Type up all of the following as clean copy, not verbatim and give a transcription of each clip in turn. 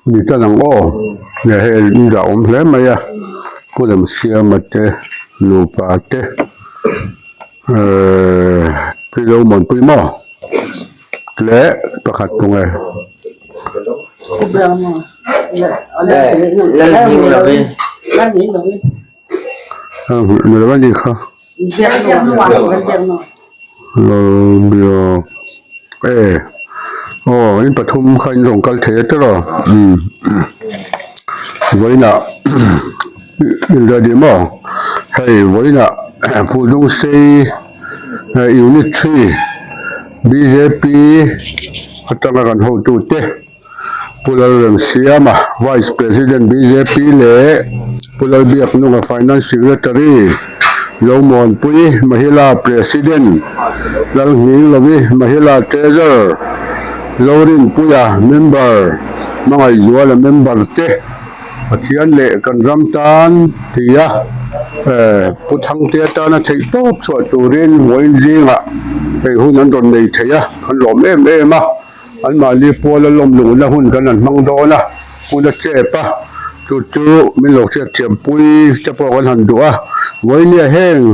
Ni tan ang aw nge hei in zah awm hle mai a pu Remsiama te nupa te ehh pi Zomuanpui maw leh pakhat tunge. Ni lo a nih kha. Lalbiak e aw in pathum kha in rawn kal thei a tiraw umm vawiinah in ready maw hei vawiinah Phuldungsei unit three bjp atanga kan hotute. Pu Lalremsiama, Vice President bjp leh Pu Lalbiaknunga Finance Secretary, Zomuanpui Mahila President, Lalhnginglovi Mahila Treasurer, Zorinpuia Member, Hmangaihzuala Member te Pathian leh kan ram tan ti a Pu Thangtea tana theih tawp chhuah turin vawiin zingah hei hun an rawn nei thei a, kan lawm em em a. Anmahni puala lawm luhna hun kan han hmang dawn a, hmun a chep a, chu chu min lo hriat thiampui te pawh kan han duh a. Vawinia heng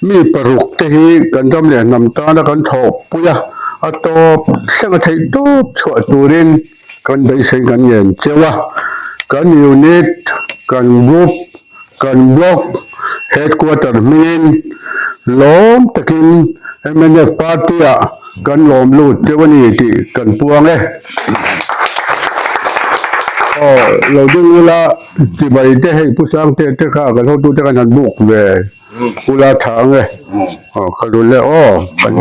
mi paruk te hi kan ram leh hnam tana kan thawhpui a, a tawp thleng a theih tawp chhuah turin kan beisei kan ngen cheu a. Kan unit, kan group, kan block headquarter hmingin lawm takin mnf party-ah kan lawm lut cheu a ni tih kan puang e. Aw lo ding ula chibai te hei Pu Sangte te kha kan hotute kan han buk ve ula tha ang e. Aw kha dun le aw kan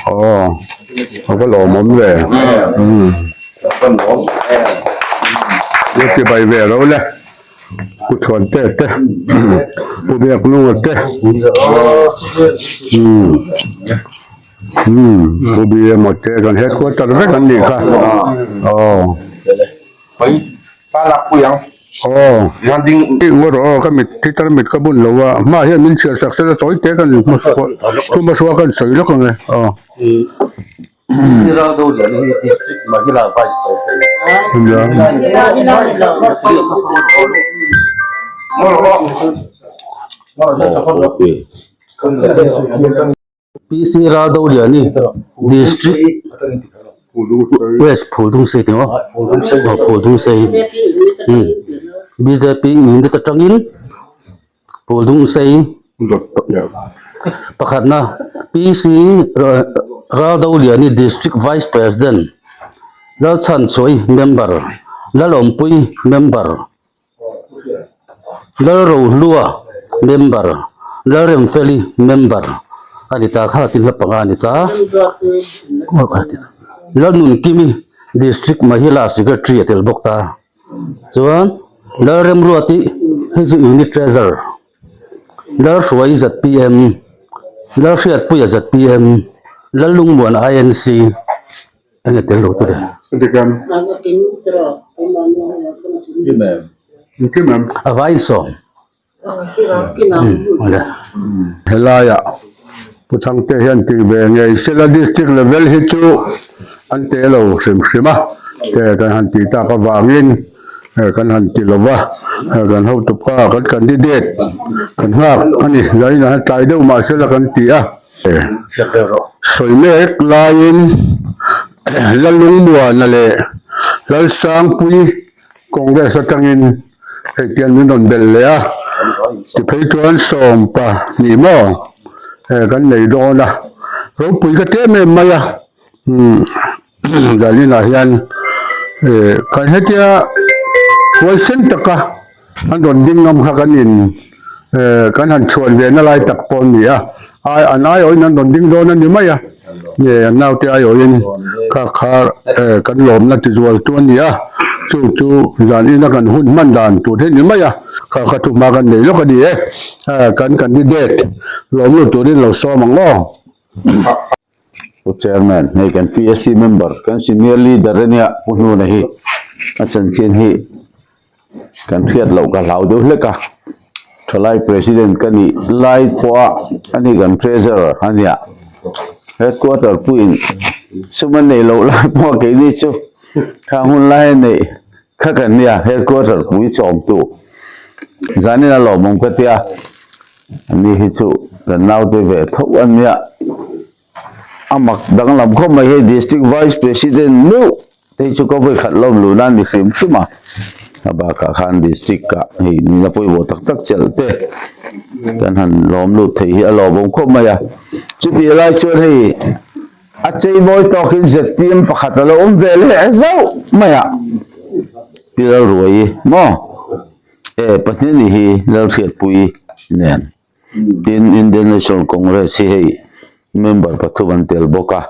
aw a va lawmawm ve umm. Chibai ve lo le. Pu Chhuante te Pu Biaknunga te Pu Biama te kan headquarter vek an nih kha aw aw ngawt rawh aw ka mit thi tar mit ka bun lo a hmaah hian min chhiar sak sela tawi te kan hmahruah kan sawi lawk ang e aw. PC Raldoliani District West Phuldungsei tih maw aw Phuldungsei bjp unit atangin Phuldungsei pakhatna PC Raldoliani District Vice President Lalchhanchhuaii Member Lalawmpuii Member. Lalrohlua member Lalremfeli member a ni ta kha tin hla panga a ni ta Lalnunkimi district mahila secretary a tel bawk ta chuan Lalremruati hei chu unit treasurer Lalhruai zpm Lalhriatpuia zpm Lallungmuan inc. Enge tel lo chu le. A vai insawm. Helaiah Pu Thangte hian tih ve ngei sela district level hi chu an te lo hrim hrim a, te kan han tih tak avangin kan han ti lo va, kan hotupa kan candidate kan nghak a ni, zanin ah hian tlai deuh mah sela kan ti a. Sawi mek laiin Lalungmuana leh Lalsangpui Congress atangin hei tian min rawn belh leh a, tiphei chuan sawmpa hnih maw kan nei dawn a, ropui ka ti em em mai a, zaninah hian kan hetia huaisen taka an rawn ding ngam kha kan in kan han chhuan ve na lai tak pawh a ni a ai an aiawhin an rawn ding dawn a ni mai a nge an naute aiawhin kha kha kan lawmna ti zual tu a ni a chu chu zan ina kan hun hman dan tur hi a ni mai a kha kha thu hma kan nei lawk a ni e kan candidate lawm lut turin lo sawm ang aw. Pu Chairman, hei kan PSC member, kan senior leader ania Pu Hnuna hi a chanchin hi kan hriat loh ka hlau deuh hlek a, thalai president ka nih lai pawha ani kan treasurer ania, headquarter puiin sum a neih loh lai pawha keini chu khang hun lai a neih. Kha kan nia headquarter pui chawmtu zanin a lawmawm ka tia ani hi chu kan naute ve tho a nia a mak danglam khawp mai hei district vice president meuh te hi chu ka vawi khat lawm luh nan ni hrim hrim a a bakah khan district ah hei nila pawimawh tak tak chelh te kan han lawm lut thei hi a lawmawm khawp mai a chutih lai chuan hei A chei mawi tawkin zpm pakhat a lo awm ve leh zauh mai a, Pi Lalruaii maw? E, Pahnini hi Lalhriatpuii nen tin Indian National Congress hi hei member pathum an tel bawk a,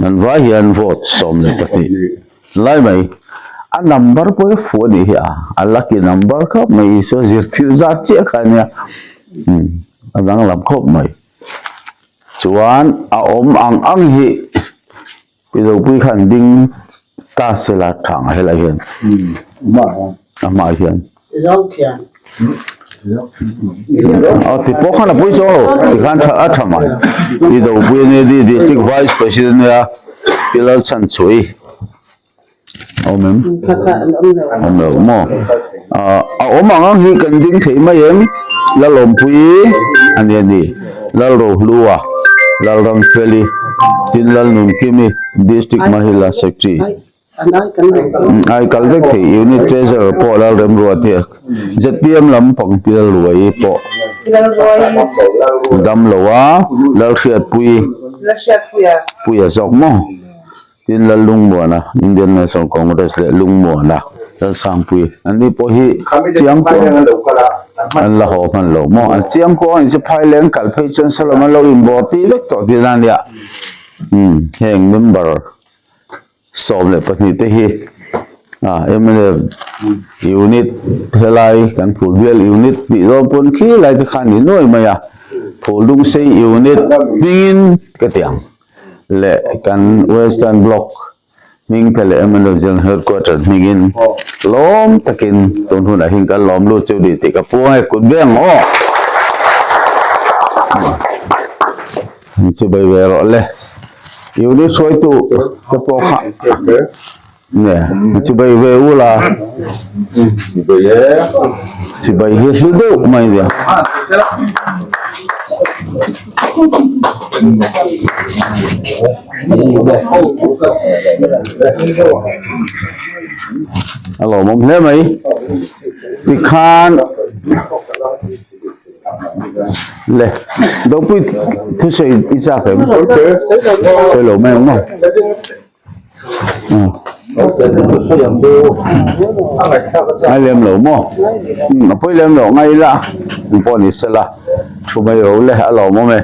an vai hian vote 12 lai mai. A number pawh hi fuh a nih hi a, a lucky number khawp mai Isua zirtir zat chiah kha a nia, a danglam khawp mai. Chuan a awm ang ang hi Pidopui khan ding ta se la tha ang helai hian a hmaah hian a ti pawh khan a pui chuang lo tikhan tha a tha mai Pidopui ania district vice president ania Pi Lalchhanchhuaii. Awm em? Awm lo maw? Ah a awm ang ang hi kan ding thei mai em? Lalawmpui a ni a ni. Lalrohlua, Lalramfeli, tin Lalnunkimi, District Mahila Secretary. Ai kal vek thei Unit Treasurer pawh Lalremruat hi zpm lampang Pi Lalruaii pawh damlo a, Lalhriatpuii Puia zawk maw? Tin Lallungmuana, Indian National Congress leh Lungmuana, Lalsangpui, an ni pawh hi chiang kuang an la haw hman lo maw? An chiang kuang in chu Phaileng kal phei chuan salam an lo inbawr tih vek tawh tihna a nia. Umm heng member 12 te hi ah mla unit helai kan Phulbial unit tih dawn pawn khi lai te khan ni nuai mai a, Phuldungsei unit hmingin ka ti ang. leh kan Western Block hming te leh mnf General Headquarter hmingin lawm takin tun hunah hian kan lawm lut chu ni tih ka puang e kut beng aw chu bai ve rawh le unit hruaitu te pawh kha nge chu bai ve ula chibai hi hlu deuh mai nia. A lawmawm hle mai tikhan le dopui thusawi i chak em sawi lo mai ang maw. Ngai lem lo maw? A pawi lem lo ngai ila ang pawh ni sela thu mai ro le a lawmawm e.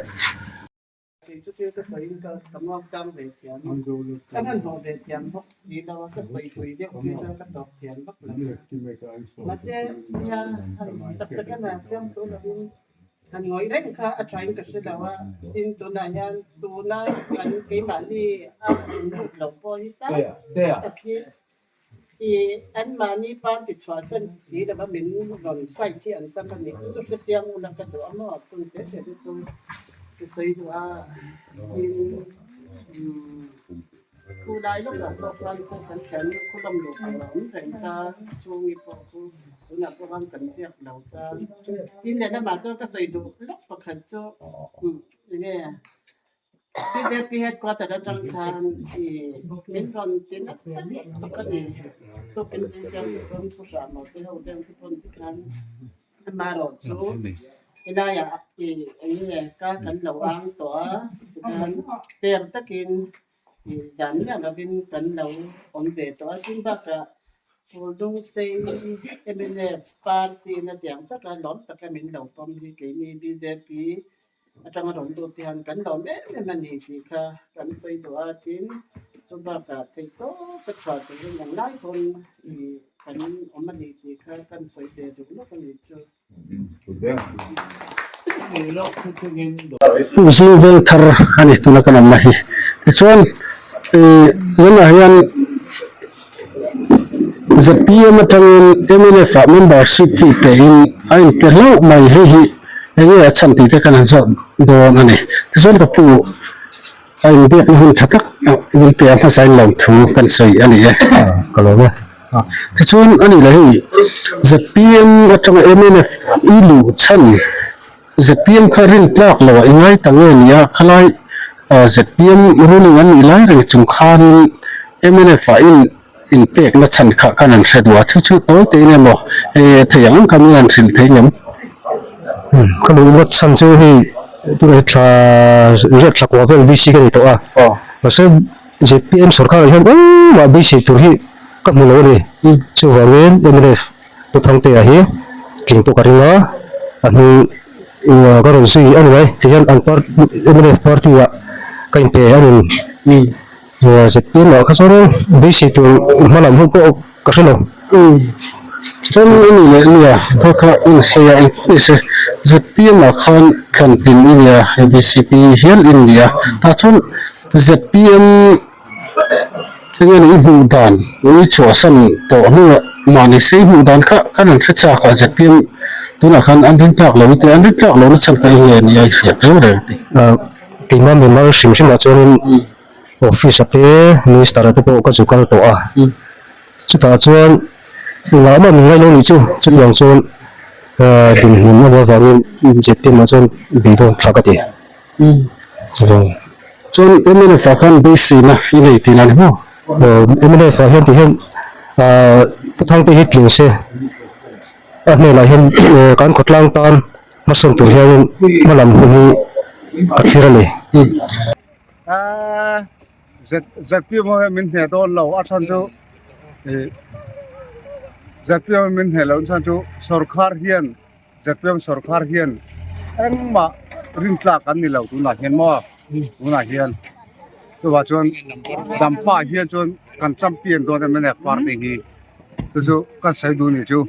Han ngawih reng kha a thain ka hre lo a, tin tunah hian tuna kan keimahni a in lut lo pawh hi tak tak hi i anmahni party chhuahsan si lova min rawn fight hi an tam a ni. Chu chu hrechiang ula ka duh a maw tun hle hle te chu ka sawi duh a, tin umm. Thu lai lawkah pawh khan khaw kan thian khaw lawm lo tur a awm reng ta, chhungi pawh chu tunah pawh khan kan biak lo ta. Tin lehlamah chuan ka sawi duh lawk pakhat chu enge bjp headquarter atang khan ih min rawn ti nasa tak a ni. Tukin zing chuan rawn thu hram lo te ho deuh te pawn tikhan amaherawhchu helaiah ih enge ka kan lo ang tawh a tikhan per takin Dan miah lovin kan lo awm ve tawh a, tin bakah Phuldungsei mnf party na tiang taka lawm taka min lo pawm hi keini bjp atanga rawn lut te hian kan lawm em em a ni tih kha kan sawi duh a, tin chu bakah theihtawp a chhuah turin englai pawn kan awm a ni tih kha kan sawi ve duh lawk a ni chu. Zing veng thar a ni tuna kan awmna hi tichuan ih tunah hian zpm atangin mnf ah membership fee pe in a inpe hlauh mai hei hi eng nge a chhan tih te kan han zawt dawn a ni tichuan ka pu a inbiakna hun tha tak min pe a hmasa in lawmthu kan sawi a ni e. Ka lawm e. Tichuan a nih leh hei zpm atanga mnf i luh chhan zpm kha rin tlak loh a i ngai ta nge nia khalai zpm ruling an nih lai reng chung khanin mnf ah in inpekna chhan kha kan han hre duh a chu chu tawi tein emaw thei ang ang kha min han hrilh thei ngem. Ka luh ngawt chhan chu hei tunah hi thla riat thla kua vel VC ka ni tawh a mahse zpm sorkar ah hian engmah beisei tur hi ka hmu lo a ni chuvangin mnf Pu Thangtea hi tling pawh ka ring a a hnung ka rawn zui a ni mai tihian an mnf party ah ka inpe a ni. Zpm ah kha chuan beisei tur hma lam hun pawh ka hre lo. Chuan i nih leh nia kha kha in sawi a engpawh ni se zpm ah khan tlan tin i nia vcp hial i nia tah chuan zpm enge ni i hmuh dan i chhuahsan tawh hnungah mahni se i hmuh dan kha kan han hre chak a zpm tunah khan an rin tlak lo i tia an rin tlak lo na chhan kha enge ni a i hriat reng reng tih. Keimah mimal hrim hrimah chuanin office ah te minister ah te pawh ka zu kal tawh a, chutah chuan engah mah min ngaih lo nih chu, chutiang chuan dinhmun a nih avangin zpm ah chuan beidawn thlak a ti. Chuan mnf ah khan beiseina i nei tih la ni maw? Mnf ah hian ti hian Pu Thangte hi tling se a hnenah hian kan khawtlang tan Hmasawn tur hianin hma lam hun hi ka thlir a ni. ZPM ho hian min hneh dawn lo a chhan chu ih ZPM min hneh loh chhan chu sorkar hian ZPM sorkar hian engmah rintlak an ni lo tunah hian maw tunah hian chuvah chuan dampa hian chuan kan champion dawn em mnf party hi chu chu kan sawi duh ni chu.